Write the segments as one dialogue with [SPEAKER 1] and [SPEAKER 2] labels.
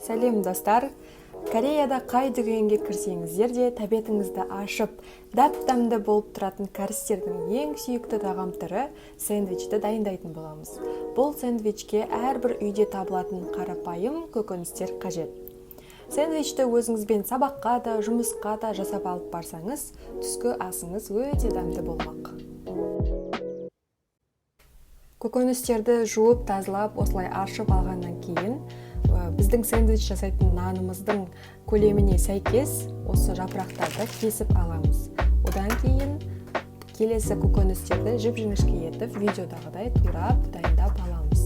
[SPEAKER 1] Сәлем, достар! Кореяда қай дүкенге кірсеңіздер де, тәбетіңізді ашып, дәп-дәмді болып тұратын кәрістердің ең сүйікті тағам түрі сэндвичті дайындайтын боламыз. Бұл сэндвичке әрбір үйде табылатын қарапайым көкөністер қажет. Сэндвичті өзіңізбен сабаққа да, жұмысқа да жасап алып барсаңыз, түскі асыңыз өте дәмді болмақ. Көкөністерді жуып, тазалап, осылай аршып алғаннан кейін біздің сэндвич жасайтын нанымыздың көлеміне сәйкес осы жапырақтарды кесіп аламыз. Одан кейін келесі көкөністерді жіп-жіңішке етіп, видеодағыдай турап, дайындап аламыз.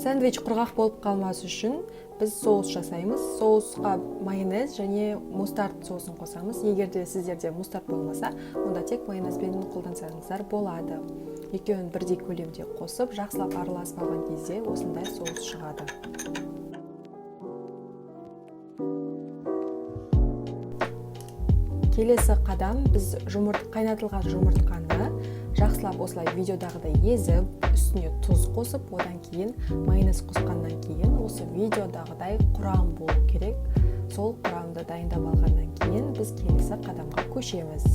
[SPEAKER 1] Сэндвич құрғақ болып қалмас үшін біз соус жасаймыз. Соусқа майонез және мустард соусын қосамыз. Егер де сіздерде мустард болмаса, онда тек майонезбен қолдансаңыздар болады. Екеуін бірдей көлемде қосып, жақсылап араласып алған кезде осындай соус шығады. Келесі қадам: біз қайнатылған жұмыртқаны жақсылап осылай видеодағыдай езіп, үстіне тұз қосып, одан кейін майонез қосқаннан кейін осы видеодағыдай құрам болу керек. Сол құрамды дайындап алғаннан кейін біз келесі қадамға көшеміз.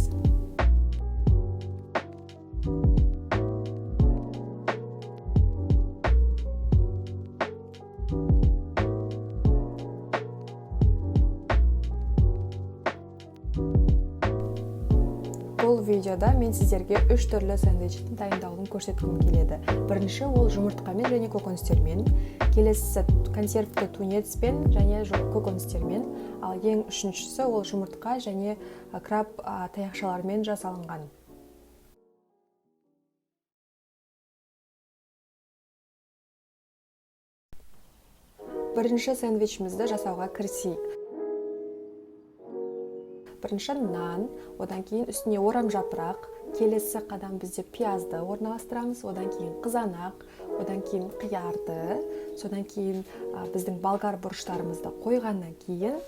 [SPEAKER 1] Бұл видеода мен сіздерге үш түрлі сэндвичтің дайындалуын көрсеткім келеді. Бірінші ол жұмыртқамен және көкөністермен, келесісі консервті тунецпен және көкөністермен, ал ең үшіншісі ол жұмыртқа және краб таяқшаларымен жасалынған. Бірінші сэндвичімізді жасауға кірісейік. Бірінші нан, одан кейін үстіне орам жапырақ, келесі қадам бізде пиязды орналастырамыз, одан кейін қызанақ, одан кейін қиярды, содан кейін біздің болгар бұрыштарымызды қойғаннан кейін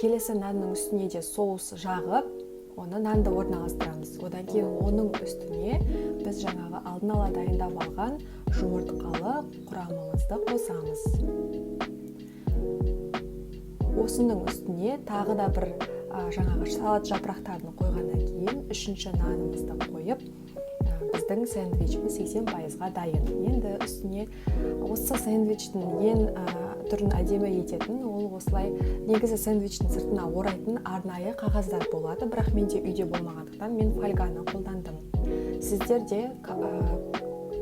[SPEAKER 1] келесі нанның үстіне де соус жағып, оны нанды орналастырамыз. Одан кейін оның үстіне біз жаңағы алдын ала дайындап алған жұмыртқалы құрамымызды қосамыз. Осының үстіне тағы да бір жаңағы салат жапырақтарын қойғаннан кейін үшінші нанымызды қойып, біздің сэндвичіміз 80%-ға дайын. Енді үстіне осы сэндвичтің ең түрін әдемі ететін ол осылай негізі сэндвичтің сыртына орайтын арнайы қағаздар болады, бірақ менде үйде болмағандықтан мен фольганы қолдандым. Сіздер де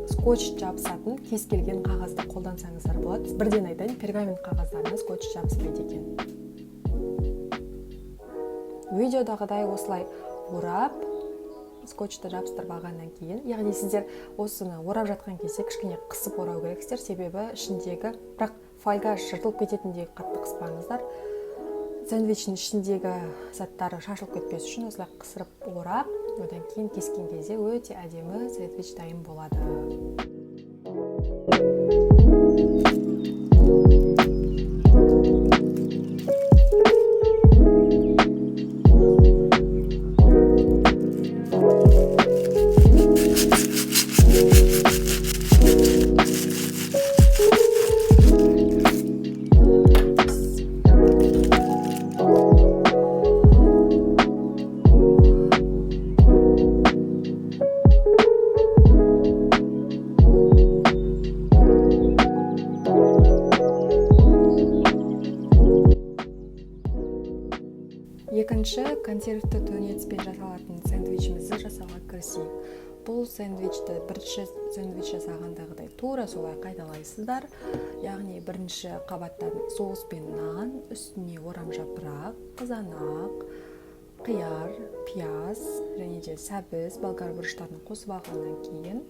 [SPEAKER 1] скотч жабысатын кез келген қағазды қолдансаңыздар болады. Бірден айтайын, пергамент қағаздарына скотч жабыспайды екен. Видеодағыдай осылай орап, скотчты жабыстырып алғаннан кейін, яғни сіздер осыны орап жатқан кезде кішкене қысып орау керексіздер, себебі ішіндегі, бірақ фольга жыртылып кететіндей қатты қыспаңыздар. Сэндвичтің ішіндегі заттары шашылып кетпес үшін осылай қысырып орап, одан кейін кескен кезде өте әдемі сэндвич дайын болады. Екінші консервті тунецпен жасалатын сэндвичімізді жасауға кірісейік. Бұл сэндвичті бірінші сэндвич жасағандағыдай тура солай қайталайсыздар. Яғни бірінші қабаттан соус пен нан, үстіне орам жапырақ, қызанақ, қияр, пияз және де сәбіз, болгар бұрыштарын қосып алғаннан кейін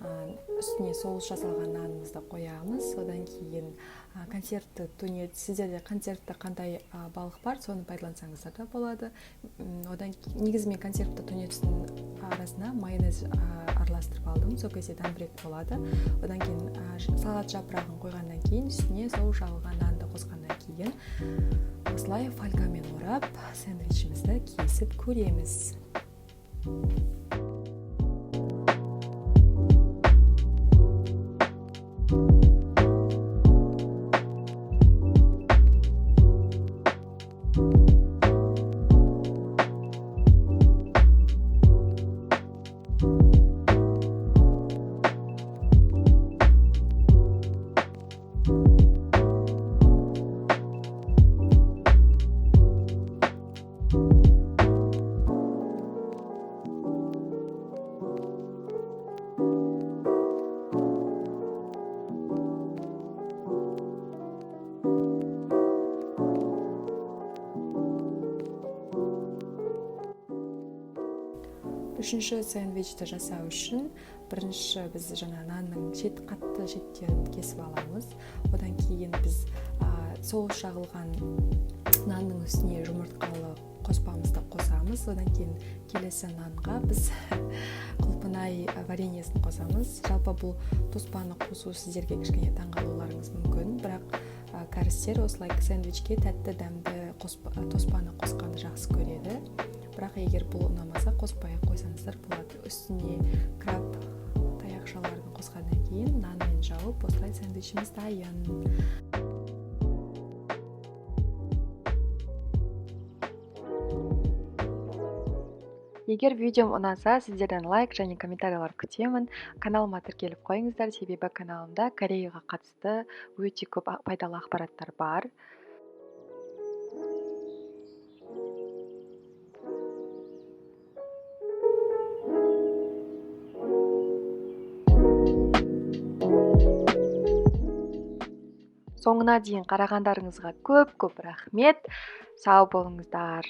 [SPEAKER 1] Үстіне соус жасалған нанымызды қоямыз. Одан кейін консервті тунец, сіздерде консервті қандай балық бар, соны пайдалансаңыздар да болады. Одан негізі мен консервті тунецтің арасына майонез араластырып алдым, сол кезде дәмдірек болады. Одан кейін салат жапырағын қойғаннан кейін үстіне соус жағылған нанды қосқаннан кейін осылай фольгамен орап сэндвичімізді кесіп көреміз. Үшінші сэндвичті жасау үшін бірінші біз жаңа нанның қатты шеттерін кесіп аламыз. Одан кейін біз соус жағылған нанның үстіне жұмыртқалы қоспамызды қосамыз. Одан кейін келесі нанға біз құлпынай вареньесін қосамыз. Жалпы бұл тоспаны қосу сіздерге кішкене таңғалуларыңыз мүмкін, бірақ кәрістер осылай сэндвичке тәтті дәмді тоспаны қосқанды жақсы көреді. Бірақ егер бұл ұнамаса, қоспай қойсаңыздар болады. Үстіне краб таяқшаларын қосқаннан кейін нанмен жауып, осылай сэндвичіміз дайын. Егер видеом ұнаса, сіздерден лайк және комментарийлер күтемін. Каналыма тіркеліп қойыңыздар, себебі каналымда Кореяға қатысты өте көп пайдалы ақпараттар бар. Соңына дейін қарағандарыңызға көп-көп рахмет. Сау болыңыздар.